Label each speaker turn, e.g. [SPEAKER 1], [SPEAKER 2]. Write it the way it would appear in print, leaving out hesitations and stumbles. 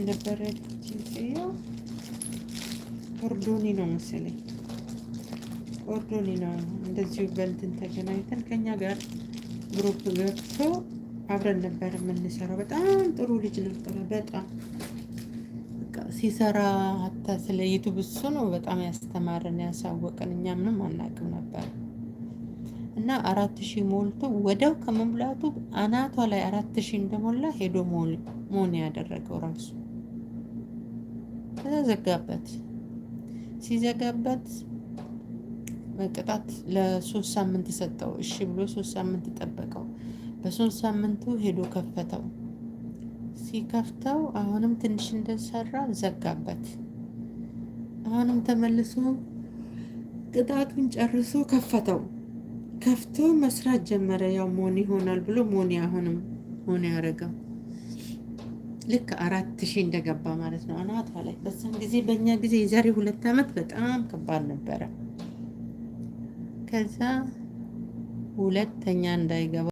[SPEAKER 1] ነበረ ጅንስያው? ኦርዶኒ ነው መሰለኝ፣ ኦርዶኒ ነው። እንደዚሁ በእንትን ተገናኝተን ከኛ ጋር group ገብቶ አብረን ነበር የምንሰራው። በጣም ጥሩ ልጅ ነበረ። በጣም ሲሰራ ሀታ ስለ YouTube እሱ ነው በጣም ያስተማረን ያሳወቀን። እኛ ምንም አናውቅም ነበር። እና 4000 ሞልቶ ወዲያው ከመሙላቱ አናቷ ላይ 4000 እንደሞላ ሄዶ money ያደረገው ራሱ። ከዛ ዘጋበት። ሲዘጋበት ቅጣት ለ3 ሳምንት ሰጠው። እሺ ብሎ 3 ሳምንት ጠበቀው። በ3 ሳምንቱ ሄዶ ከፈተው። ሲከፍተው አሁንም ትንሽ እንደሰራ ዘጋበት። አሁንም ተመልሶ ቅጣቱን ጨርሶ ከፈተው። ከፍቶ መስራት ጀመረ። ያው money ይሆናል ብሎ money አሁንም money ያደረገው ልክ 4000 እንደገባ ማለት ነው አናቷ ላይ። በዛን ጊዜ በእኛ ጊዜ የዛሬ 2 ዓመት በጣም ከባድ ነበረ። ከዛ ሁለተኛ እንዳይገባ